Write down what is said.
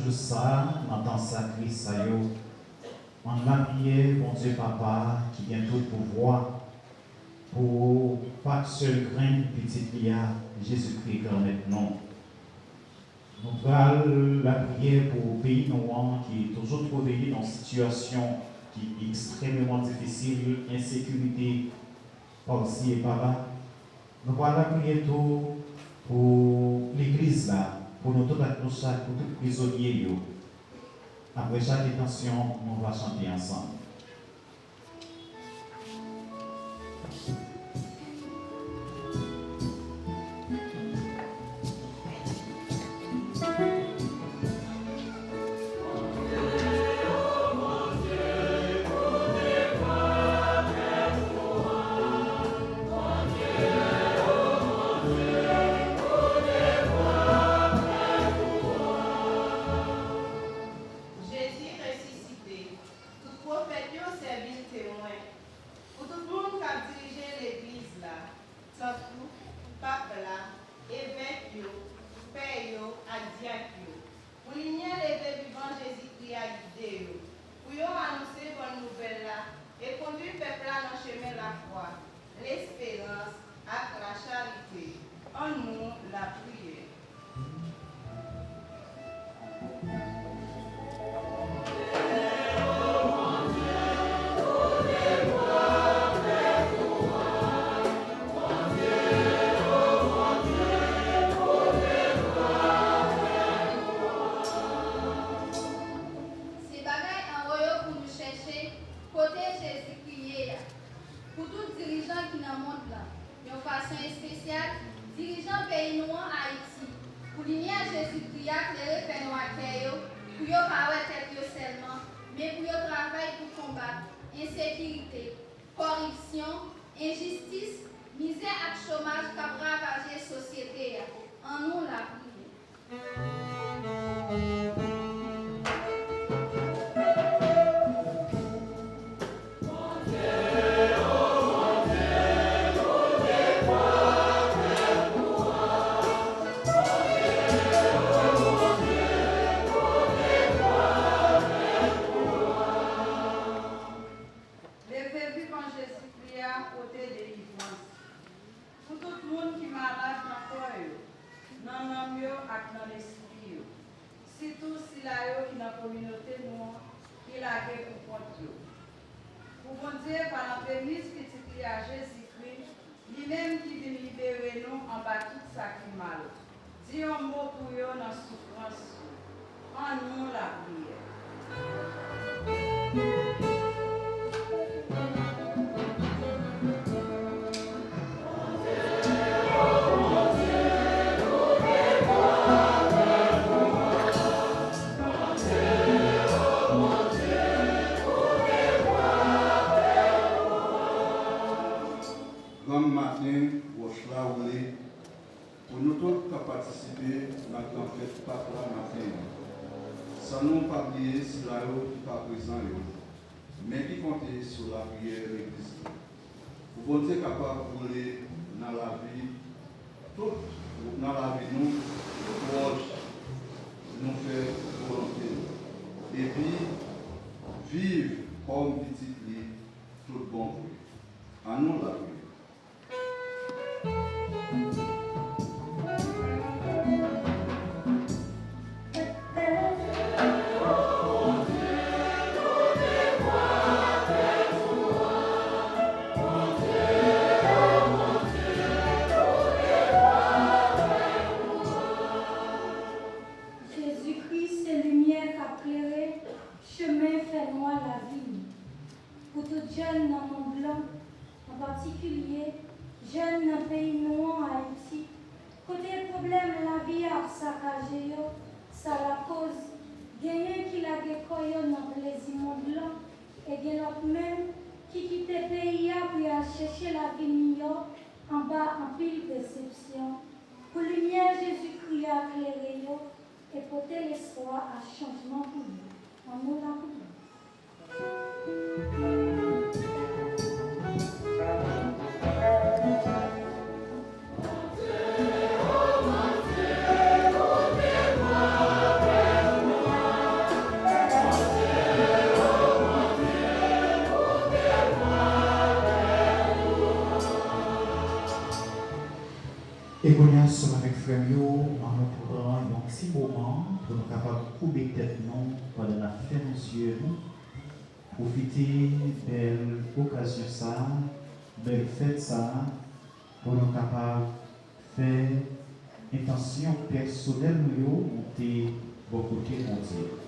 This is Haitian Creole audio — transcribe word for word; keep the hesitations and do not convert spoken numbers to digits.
Jou sa, nan tan sakre sa yo, ann lapriyè Bondye Papa ki gen tout pouvwa, pou pa sèl grenn pitit li a, Jezikri, Granmèt nou. Nou pral lapriyè pou peyi nou an ki toujou twouve li nan sitiyasyon ki ekstrèmeman difisil, ensekirite pa isi e pa la. Nou pral lapriyè tou pou legliz la, pou nou tout ak nou chak, pou tout prizonye yo. Apre chak entansyon, nou va chante ansanm. Jezi resisite. Tout pwofèt yo sèvi l temwen. Pou tout moun k ap dirije legliz la, tankou pap la, evèk yo, pè yo ak dyak yo, pou limyè leve vivan Jezikri a gide yo, pou yo anonse bòn nouvèl la e kondui pèp la nan chemen lafwa, lesperans ak lacharite. Ann nou lapriyè. Se bagay anwo yo pou nou chèche kote Jezikri ye a. Pou tout dirijan ki nan mond lan, yon fason espesyal, dirijan peyi nou an, Ayiti, pou limyè Jezikri a klere fènwa kè yo, pou yo pa wè tèt yo sèlman, men pou yo travay pou konbat ensekirite, kòripsyon, enjistis, mizè ak chomaj k ap ravaje sosyete a. Ann nou lapriyè. Leve vivan Jezikri a pote delivrans. Pou tout moun ki malad nan kò yo, nan nanm yo ak nan lespri yo, sitou sila yo ki nan kominote nou an ki lage pou kont yo. Pou Bondye, pa lantremis Pitit li a Jezikri, li menm ki vin libere nou anba tout sa ki mal, di yon mo pou yo nan soufrans yo. Ann nou lapriyè. Granm maten, wòch la woule. Pou nou tout k ap patisipe nan gran fèt Pak la maten an, san nou pa bliye sila yo ki pa prezan yo, men ki konte sou lapriyè legliz la. Pou Bondye kapab woule nan lavi tout, nan lavi nou, tout wòch nou fè volonte l, epi viv kòm pitit li tout bon vre. Ann nou lapriyè. Jezikri se limyè k ap klere chemen fènwa lavi nou. Pou tout jèn nan mond lan, an patikilye jèn nan peyi nou an, Ayiti, kote pwoblèm lavi a ap sakaje yo, sa lakoz genyen ki lage kò yo nan plezi mond lan, e gen lòt menm ki kite peyi a pou y al chèche lavi miyò anba anpil desepsyon. Pou limyè Jezikri a klere yo e pote lespwa a chanjman pou yo. Ann nou lapriyè. E kounye a, sè m avèk frè m yo, ann nou pran yon ti moman pou nou kapab koube tèt nou pandan n ap fèmen zye nou. Pwofite bèl okazyon sa a, bèl fèt sa a, pou nou kapab fè entansyon pèsonèl nou yo monte bò kote Bondye.